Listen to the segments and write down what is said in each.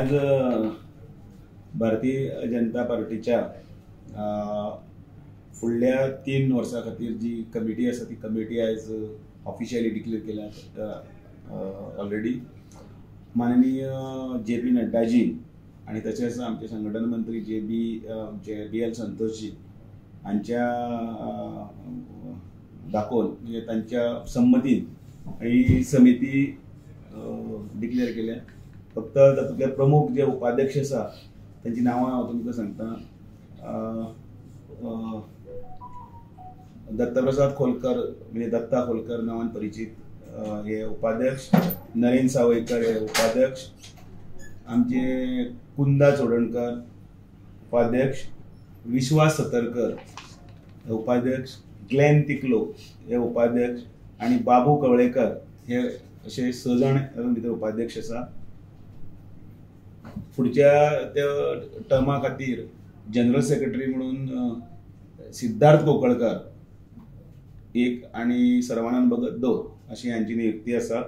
आज भारतीय जनता पार्टीच्या फुडल्या 3 वर्सां खातीर जी कमिटी आसा ती कमिटी आयज ऑफिशियली डिक्लेअर केल्या ऑलरेडी. माननीय जे पी नड्डाजी आनी तशेंच आमचे संघटन मंत्री जे बी आमचे बी एल संतोषजी हांच्या दाखोवन म्हणजे तांच्या संमतीन ही समिती डिक्लेअर केल्या. फक्त तातूंतले प्रमुख जे उपाध्यक्ष आसा तांची नांवां हांव तुमकां सांगता. दत्तप्रसाद खोलकर म्हणजे दत्ता खोलकर नांवान परिचित हे उपाध्यक्ष, नरेंद्र सावयकर हे उपाध्यक्ष, आमचे कुंदा चोडणकर उपाध्यक्ष, विश्वास सतरकर हे उपाध्यक्ष, ग्लॅन तिकलो हे उपाध्यक्ष आनी बाबू कवळेकर हे अशे 6 जाण तातूंत भितर उपाध्यक्ष आसा. फुडच्या त्या टर्मा खातीर जनरल सेक्रेटरी म्हणून सिद्धार्थ कोकळकर 1 आनी सर्वानंद भगत 2 अशी हांची नियुक्ती आसा.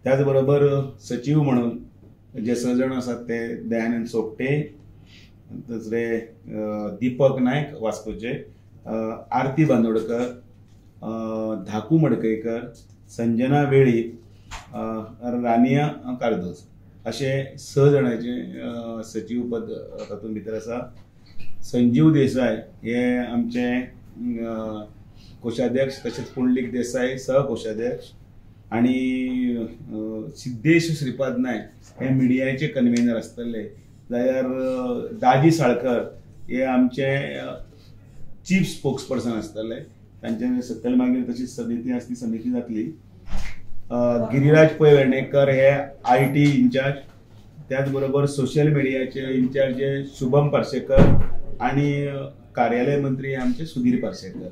त्याच बरोबर सचीव म्हणून जे 6 जाण आसात ते दयानंद सोपटे, दुसरे दीपक नायक वास्कोचे, आरती बांदोडकर, धाकू मडकयकर, संजना वेळीप, रानिया कार्दोज अशे 6 जाणांचे सचीव पद तातूंत भितर आसा. संजीव देसाय हे आमचे कोशाध्यक्ष, तशेंच पुंडलीक देसाय सहकोशाध्यक्ष आनी सिद्धेश श्रीपाद नायक हे मिडियाचे कन्व्हेनर आसतले. जाल्यार दाजी साळकर हे आमचे चीफ स्पोक्सपर्सन आसतले. तांचे सकयल मागीर तशी समिती आसा ती समिती जातली. गिरिराज पै वेर्णेकर हे I T in charge, त्याच बरोबर सोशल मिडियाचे इन्चार्ज हे शुभम पार्सेकर आनी कार्यालय मंत्री हे आमचे सुधीर पार्सेकर.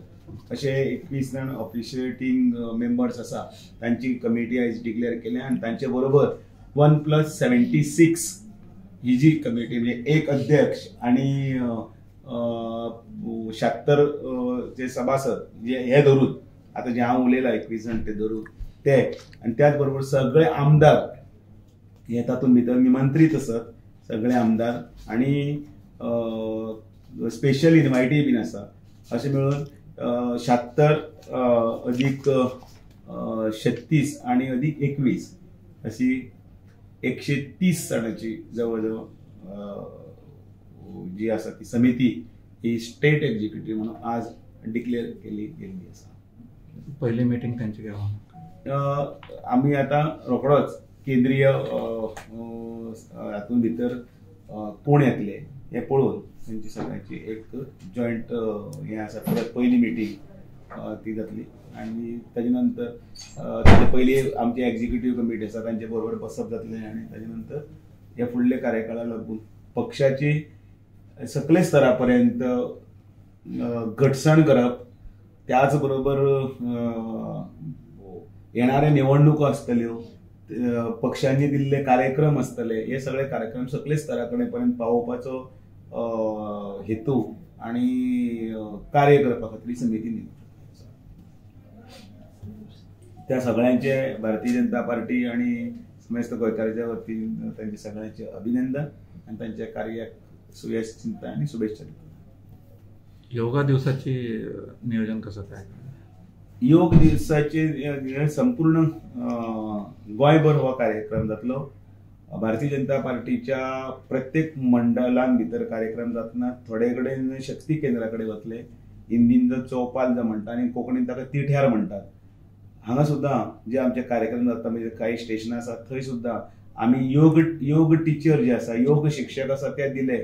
अशे 21 जाण ऑफिशिएटींग मेंबर्स आसा तांची कमिटी आयज डिक्लेअर केल्या आनी तांचे बरोबर 1+76 ही जी कमिटी म्हणजे 1 अध्यक्ष आनी 76 जे सभासद जे हे धरून आतां जे हांव उलयलां 21 जाण ते धरून ते आनी त्याच बरोबर सगळे आमदार हे तातूंत भितर निमंत्रीत आसत सगळे आमदार आनी स्पेशल इनवायटी बीन आसा. अशें मेळून 76 अधिक 36 आनी अधिक 21 अशी 130 जाणांची जवळ जवळ जी आसा ती समिती ही स्टेट एक्झिक्युटीव म्हणून आज डिक्लेअर केली गेल्ली आसा. पहिली मिटींग तांची केव्हा? आमी आतां रोखडोच केंद्रीय हातूंत भितर कोण येतले हें पळोवन तांची सगळ्यांची एक जॉयंट हें आसा परत पयली मिटींग ती जातली आनी ताजे नंतर ताजे पयली आमची एक्झिक्युटीव कमिटी आसा तांचे बरोबर बसप जातलें आनी ताजे नंतर ह्या फुडल्या कार्यकाळा लागून पक्षाची सकले स्तरा पर्यंत घटसाण करप, त्याच बरोबर येणाऱ्या निवडणुको आसतल्यो, पक्षांनी दिल्ले कार्यक्रम आसतले, हे सगळे कार्यक्रम सकले स्तरा कडेन पर्यंत पावोवपाचो हेतू आनी कार्य करपा खातीर समिती नियुक्त. त्या सगळ्यांचे भारतीय जनता पार्टी आनी समेस्त गोंयकाराच्या वतीन तांचे सगळ्यांचे अभिनंदन आनी तांच्या कार्याक सुयश चिंता आनी शुभेच्छा दिता. योगा दिवसाची नियोजन कसं काय? योग दिवसाचे संपूर्ण गोंयभर हो कार्यक्रम जातलो. भारतीय जनता पार्टीच्या प्रत्येक मंडळान भितर कार्यक्रम जातना थोडे कडेन शक्ती केंद्रा कडेन वतले, हिंदीन जो चौपाल जो म्हणटा आनी कोंकणीन ताका तिठ्यार म्हणटात. हांगा सुद्दां जे आमचे कार्यक्रम जाता म्हणजे काही स्टेशनां आसा थंय सुद्दां आमी योग टिचर जे आसा, योग शिक्षक आसा ते दिले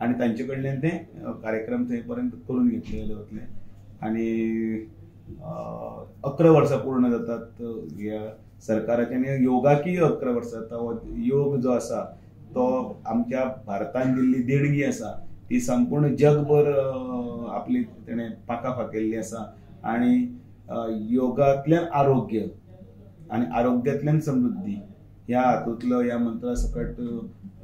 आनी तांचे कडल्यान ते कार्यक्रम थंय पर्यंत करून घेतलेले वतले. आनी 11 वर्सां पूर्ण जातात ह्या सरकाराचे आनी योगाकीय 11 वर्सां जाता. हो योग जो आसा तो आमच्या भारतान दिल्ली देणगी आसा ती संपूर्ण जगभर आपली तेणें पाखां फांकिल्ली आसा आनी योगांतल्यान आरोग्य आनी आरोग्यांतल्यान समृद्धी ह्या हातूंतलो ह्या मंत्रा सकट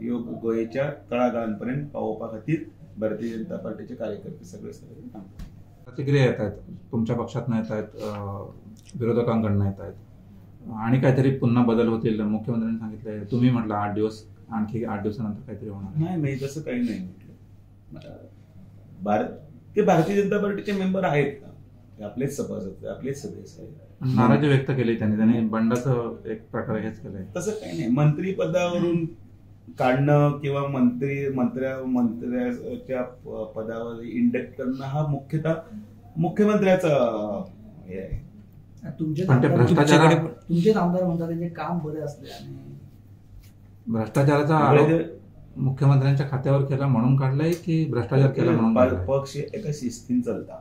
योग गोंयच्या तळागाळांपर्यंत पावोवपा खातीर भारतीय जनता पार्टीचे कार्यकर्ते सगळे सगळे काम करतात. प्रतिक्रिया येत आहेत, तुमच्या पक्षात येत आहेत, विरोधकांकडनं येत आहेत आणि काहीतरी पुन्हा बदल होतील मुख्यमंत्र्यांनी सांगितले. तुम्ही म्हटलं 8 दिवस आणखी 8 दिवसानंतर काहीतरी होणार? नाही नाही, तसं काही नाही म्हटलं. ते भारतीय जनता पार्टीचे मेंबर आहेत ना, ते आपलेच सभासद, आपलेच सदस्य आहेत. नाराजी व्यक्त केली त्यांनी, त्यांनी बंडाचं एक प्रकारे हेच केलंय. तसं काही नाही. मंत्रीपदावरून काढणं किंवा मंत्र्याच्या पदावर इंडक्ट करणं हा मुख्यतः मुख्यमंत्र्याचा हे आहे. तुमचेच आमदार म्हणतात त्यांचे काम बरे असले आणि भ्रष्टाचाराचा आरोप मुख्यमंत्र्यांच्या खात्यावर केला म्हणून काढलाय की भ्रष्टाचार केला म्हणून? पक्ष एका शिस्तीन चलता,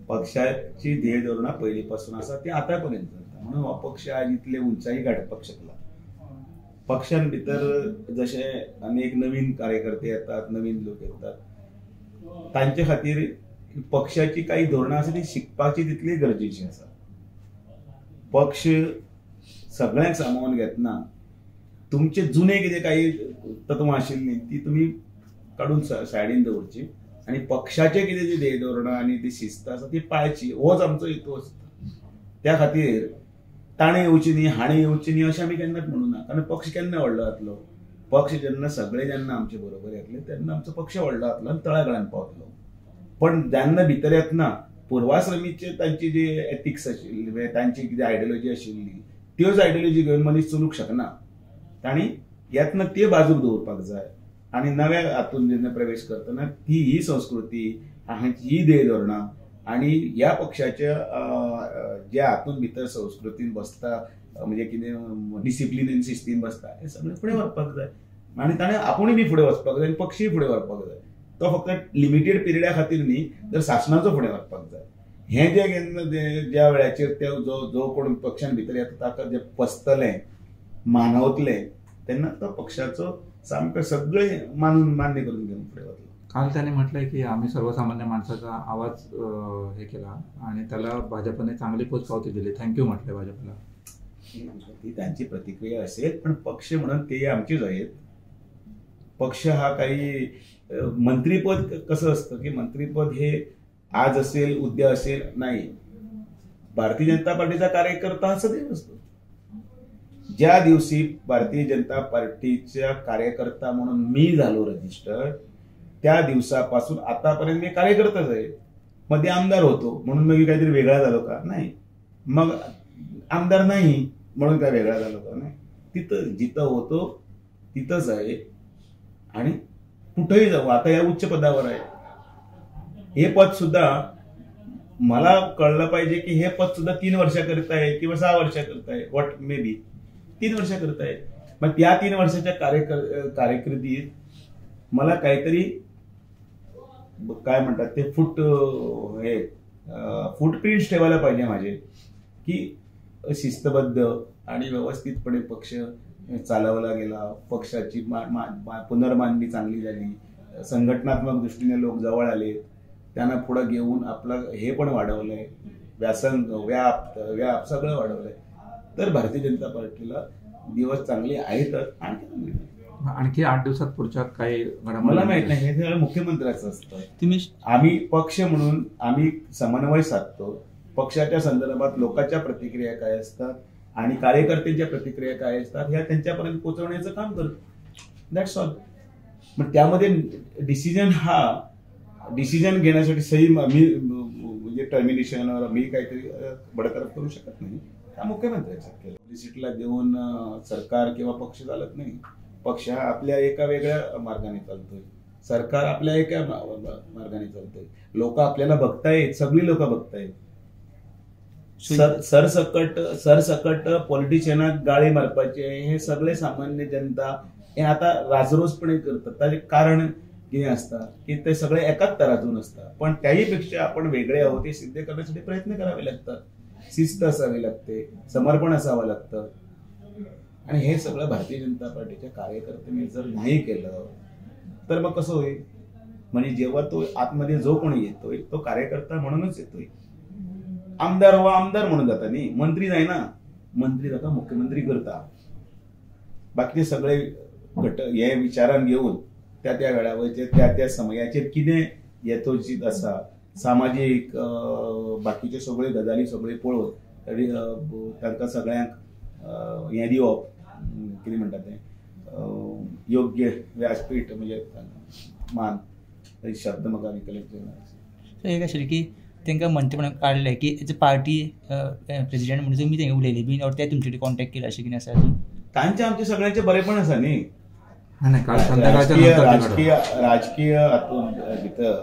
पक्षाची ध्येय धोरणा पहिलीपासून आसा ती आतापर्यंत चलता, म्हणून हो पक्ष आज इतले उंचाई गाठपाक शकला. पक्षां भितर जशे अनेक नवीन कार्यकर्ते येतात, नवीन लोक येतात, तांचे खातीर पक्षाची काही धोरणां आसा ती शिकपाची तितली गरजेची आसा. पक्ष सगळ्यांक सामावून घेतना तुमचे जुने कितें काही तत्वां आशिल्लीं ती तुमी काडून सायडीन दवरची आनी पक्षाचे कितें जी ध्येय धोरणां आनी ती शिस्त आसा ती पाळची, होच आमचो हेतू आसता. त्या खातीर ताणें येवची न्ही, हाणें येवची न्ही अशें आमी केन्नाच म्हणूना, कारण पक्ष केन्ना व्हडलो जातलो? पक्ष जेन्ना सगळे जेन्ना आमचे बरोबर येतले तेन्ना आमचो पक्ष व्हडलो जातलो आनी तळागाळान पावतलो. पण जेन्ना भितर येतना पूर्वाश्रमीचे तांची जी एथिक्स आशिल्ली, तांची कितें आयडियोलॉजी आशिल्ली, त्योच आयडियोलॉजी घेवन मनीस चलूंक शकना. तांणी येतना ते बाजूक दवरपाक जाय आनी नव्या हातून जेन्ना प्रवेश करतना ती ही संस्कृती, हांची ही ध्येय धोरणां आनी ह्या पक्षाच्या ज्या हातून भितर संस्कृतीन बसता, म्हणजे कितें डिसिप्लिन शिस्तीन बसता, हें सगळें फुडें व्हरपाक जाय. आनी ताणें आपुणूय बी फुडें वचपाक जाय आनी पक्षूय फुडें व्हरपाक जाय. तो फक्त लिमिटेड पिरियडा खातीर न्ही, तर सासणाचो फुडें व्हरपाक जाय. हें जें केन्ना ज्या वेळाचेर ते जो कोण पक्षान भितर येता ताका जें पसतलें, मानवतलें, तेन्ना तो पक्षाचो सामको सगळें मानून मान्य करून घेवन फुडें वतलो. काल त्यांनी म्हटलंय की आम्ही सर्वसामान्य माणसाचा आवाज हे केला आणि त्याला भाजपने चांगली पोचपावती दिली, thank you म्हटलंय भाजपला. ती त्यांची प्रतिक्रिया असेल, पण पक्ष म्हणून ते आमचेच आहेत. पक्ष हा काही मंत्रीपद कसं असतं की मंत्रीपद हे आज असेल उद्या असेल नाही. भारतीय जनता पार्टीचा कार्यकर्ता हा सदैव असतो. ज्या दिवशी भारतीय जनता पार्टीचा कार्यकर्ता म्हणून मी झालो रजिस्टर्ड, त्या दिवसापासून आतापर्यंत मी कार्यकर्ताच आहे. मध्ये आमदार होतो म्हणून मग मी काहीतरी वेगळा झालो का? नाही. मग आमदार नाही म्हणून काय वेगळा झालो का? नाही. तिथं जिथं होतो तिथंच आहे आणि कुठेही जाऊ, आता या उच्च पदावर आहे. हे पद सुद्धा मला कळलं पाहिजे की हे पद सुद्धा 3 वर्षाकरिता आहे किंवा 6 वर्षाकरिता आहे, what may be 3 वर्षाकरिता आहे. मग त्या 3 वर्षाच्या कार्यकिर्दीत मला काहीतरी काय म्हणतात ते फुटप्रिंट्स ठेवायला पाहिजे माझे, की शिस्तबद्ध आणि व्यवस्थितपणे पक्ष चालवला गेला, पक्षाची पुनर्मांडणी चांगली झाली, संघटनात्मक दृष्टीने लोक जवळ आले, त्यांना पुढं घेऊन आपलं हे पण वाढवलंय, व्यासंग व्याप सगळं वाढवलंय. तर भारतीय जनता पार्टीला दिवस चांगले आहेतच, आणखी चांगले. आणखी 8 दिवसात पुढच्या काही मला माहित नाही, हे सगळं मुख्यमंत्र्याचं असतं. आम्ही पक्ष म्हणून आम्ही समन्वय साधतो. पक्षाच्या संदर्भात लोकांच्या प्रतिक्रिया काय असतात आणि कार्यकर्त्यांच्या प्रतिक्रिया काय असतात ह्या त्यांच्यापर्यंत पोहोचवण्याचं काम करतो. That's all. मग त्यामध्ये डिसिजन हा डिसिजन घेण्यासाठी सही मी म्हणजे टर्मिनेशनवर मी काहीतरी बडतर्फ करू शकत नाही. त्या मुख्यमंत्र्यांचा केलं. पब्लिसिटीला देऊन सरकार किंवा पक्ष चालत नाही. पक्ष हा आपल्या एका वेगळ्या मार्गाने चालतोय, सरकार आपल्या एका मार्गाने चालतोय. लोक आपल्याला बघतायत, सगळी लोक बघतायत. सरसकट पॉलिटिशियनाक गाळी मारपाचे हे सगळे सामान्य जनता हे आता राजरोसपणे करतात. ताचें कारण कितें आसता की ते सगळे एकाच तराजून आसता, पण त्याही पेक्षा आपण वेगळे आहोत हे सिद्ध करण्यासाठी प्रयत्न करावे लागतात, शिस्त असावी लागते, समर्पण असावं लागतं. आणि हे सगळं भारतीय जनता पार्टीच्या कार्यकर्त्यांनी जर नाही केलं तर मग कसं होईल? म्हणजे जेव्हा तो आतमध्ये जो कोणी येतोय तो कार्यकर्ता म्हणूनच येतोय. आमदार वा आमदार म्हणून जाता न्ही, मंत्री जायना, मंत्री जाता मुख्यमंत्री करता. बाकीचे सगळे घटक हे विचारान घेवन त्या त्या वेळावरचे त्या त्या समयाचेर कितें येतोजीत आसा, सामाजीक बाकीचे सगळे गजाली सगळे पळोवन तांकां सगळ्यांक हें दिवप, कितें म्हणटा तें, योग्य व्यासपीठ म्हणजे मान शब्द म्हाका रिकलेक्ट जायना. एक आशिल्लें की तांकां मंत्रीपणाक काडलें की एज अ पार्टी प्रेजिडेंट म्हणून तुमी तेंगे उलयली बीन और ते तुमचे कडेन कॉन्टेक्ट केला अशें कितें आसा? तांचे आमचे सगळ्यांचे बरेपण आसा न्ही. राजकीय राजकीय हातूंत भितर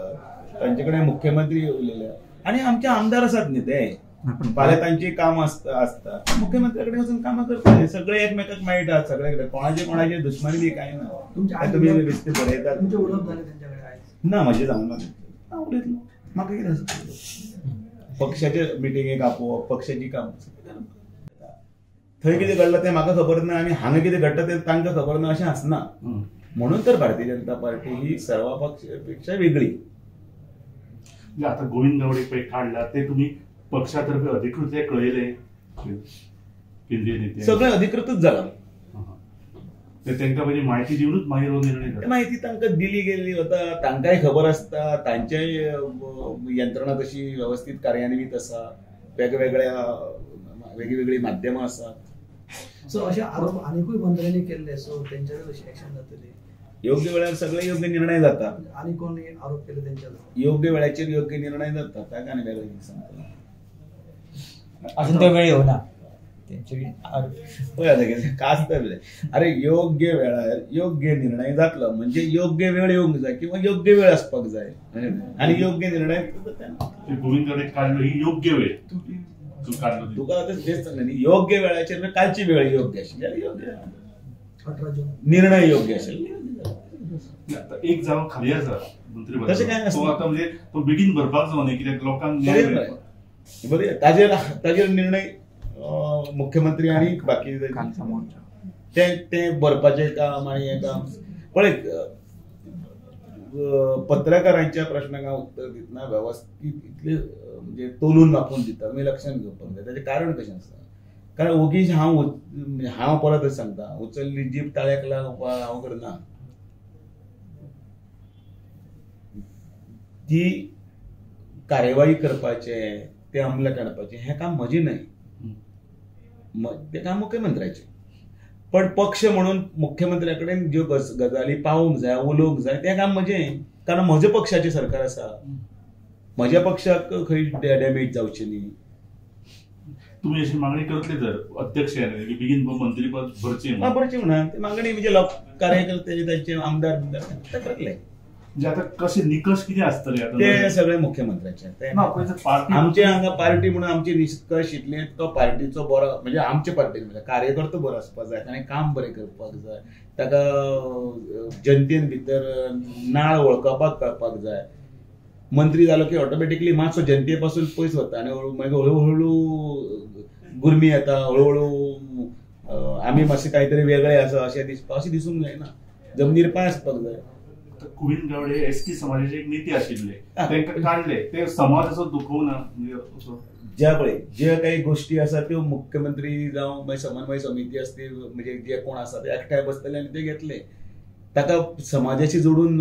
तांचे कडेन मुख्यमंत्री उलयले आनी आमचे आमदार आसात न्ही ते फाल्यां तांची काम आसता मुख्यमंत्र्या कडेन वचून कामां करता. सगळे एकमेकाक मेळटात सगळे कडेन कोणाचे कोणाचे दुश्मनी बी कांय ना. तुमी बेश्टे बरयतात. ना म्हजें जावंक ना हांव उलयतलो म्हाका कितें आसा पक्षाचे मिटिंगेक आपोवप पक्षाची काम थंय कितें घडलां तें म्हाका खबर ना आनी हांगा कितें घडटा तें तांकां खबर ना अशें आसना. म्हणून तर भारतीय जनता पार्टी ही सर्व पक्षापेक्षा वेगळी. आता गोविंद गावडे पळय काडला ते तुमी पक्षातर्फे अधिकृत कळयले केंद्रीय नेते सगळें अधिकृतच जालां. तांकां पयलीं म्हायती दिवनूच मागीर हो निर्णय जाता. म्हायती तांकां दिली गेल्ली वता तांकांय खबर आसता तांचेय यंत्रणा तशी वेवस्थीत कार्यान्वीत आसा वेगवेगळ्या वेगवेगळीं माध्यमां आसात. सो अशे आरोप आनिकूय मंत्र्यांनी केल्ले सो तेंच्यार कशी एक्शन जातली? योग्य वेळार सगळे योग्य निर्णय जाता. आनी कोण आरोप केले तेंच्यार योग्य वेळाचेर योग्य निर्णय जाता. ताका आनी वेगळें सांगता अजून तो वेळ येवना. अरे योग्य वेळार योग्य निर्णय जातलो म्हणजे योग्य वेळ येवंक जाय किंवा योग्य वेळ आसपाक जाय आनी योग्य निर्णय गोविंद गावडे काडलो ही योग्य वेळ तुका आतां तेच सांगलें न्ही योग्य वेळाचेर कालची वेळ योग्य आशिल्ली योग्य निर्णय योग्य आशिल्ले. एक जागो खाली आसा मंत्री तशें कांय आसना आतां म्हणजे तो बेगीन भरपाक जावं न्ही कित्याक लोकांक बरें ताजेर ताजेर निर्णय मुख्यमंत्री आनी बाकी ते ते भरपाचें काम आनी हें काम पळय पत्रकारांच्या प्रश्नांक हांव उत्तर दितना वेवस्थीत इतले म्हणजे तोलून मापून दिता. तुमी लक्षांत घेवपाक जाय ताचें कारण कशें आसा कारण ओगीच हांव हांव परत सांगता उचल्ली जीप ताळ्याक लावपाक हांव करना. ती कार्यवाही करपाचें तें अंमलात हाडपाचें हें काम म्हजें न्हय तें काम मुख्यमंत्र्याचें. पण पक्ष म्हणून मुख्यमंत्र्या कडेन ज्यो गजाली पावोवंक जाय उलोवंक जाय तें काम म्हजें कारण म्हज्या पक्षाचें सरकार आसा म्हज्या पक्षाक खंय डॅमेज जावची न्ही. तुमी अशी मागणी करतले जर अध्यक्ष बेगीन मंत्रीपद भरचें भरचें म्हणा ती मागणी म्हणजे लोक कार्यकर्ते तांचे आमदार ते करतले. म्हणजे आता कशे निकष कितें आसतले ते सगळे मुख्यमंत्र्याचे. आमचे हांगा पार्टी म्हणून आमचे निकष इतले तो पार्टीचो बरो म्हणजे आमचे पार्टीन म्हणजे कार्यकर्तो बरो आसपाक जाय ताणें काम बरें करपाक जाय ताका जनतेन भितर नाळ वळखपाक कळपाक जाय. मंत्री जालो की ऑटोमॅटिकली मातसो जनते पासून पयस वता आनी मागीर हळू हळू गुरमी येता हळू हळू आमी मातशें कांय तरी वेगळें आसा अशें दिसपाक अशें दिसूंक जायना. जमनीर पांय आसपाक जाय. गोविंद गावडे एस टी समाजाचे एक नेते आशिल्ले तांकां काडले ते समाज असो दुखोवना. ज्या पळय ज्या काही गोष्टी आसा त्यो मुख्यमंत्री जावं मागीर समन्वय समिती आसती म्हणजे जे कोण आसा ते एकठांय बसतले आनी ते घेतले ताका समाजाशी जोडून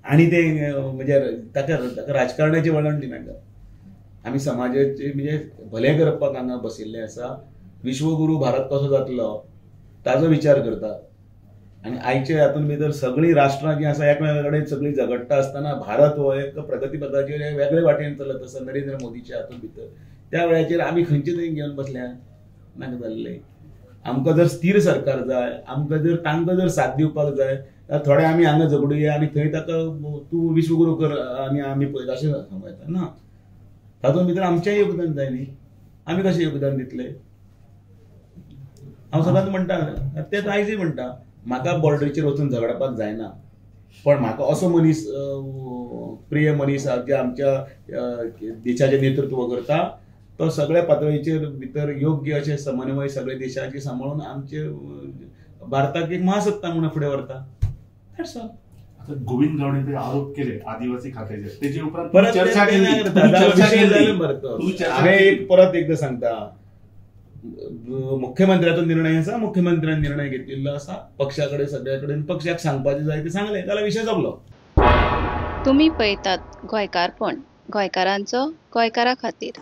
आनी ते म्हणजे ताका ताका राजकारणाचें वळण दिनाका. आमी समाजाचे म्हणजे भलें करपाक हांगा बशिल्ले आसा. विश्वगुरू भारत कसो जातलो ताजो विचार करता आनी आयचे हातूंत भितर सगळीं राष्ट्रां जीं आसा एकमेका कडेन सगळीं झगडटा आसतना भारत हो एक प्रगतीपथाचेर वेगळे वाटेन चलत आसा नरेंद्र मोदीच्या हातूंत भितर. त्या वेळाचेर आमी खंयचे तरी घेवन बसल्या नाका जाल्लें. आमकां जर स्थीर सरकार जाय आमकां जर तांकां जर साथ दिवपाक जाय जाल्यार थोडे आमी हांगा झगडुया आनी थंय ताका तूं विश्वगुरू कर आनी आमी पळयता अशें सांगूं येता ना. तातूंत भितर आमचेंय योगदान जाय न्ही. आमी कशें योगदान दितले? हांव सदांच म्हणटा तें आयजूय म्हणटा म्हाका बॉर्डरीचेर वचून झगडपाक जायना पण म्हाका असो मनीस प्रिय मनीस जे आमच्या देशाचें नेतृत्व करता तो सगळ्या पातळीचेर भितर योग्य अशें समन्वय सगळे देशाचे सांबाळून आमचे भारताक एक महासत्ता म्हणून फुडें व्हरता. That's all. आता गोविंद गावडे आरोप केले आदिवासी खात्याचे तेजे उपरांत परत हांवें एक परत एकदां सांगता मुख्यमंत्र्याचो निर्णय आसा मुख्यमंत्र्यान निर्णय घेतिल्लो आसा पक्षा कडेन सगळ्या कडेन पक्षाक सांगपाचें जाय तें सांगलें जाल्यार विशय सोंपलो. तुमी पळयतात गोंयकारपण, गोंयकारांचो गोंयकारा खातीर.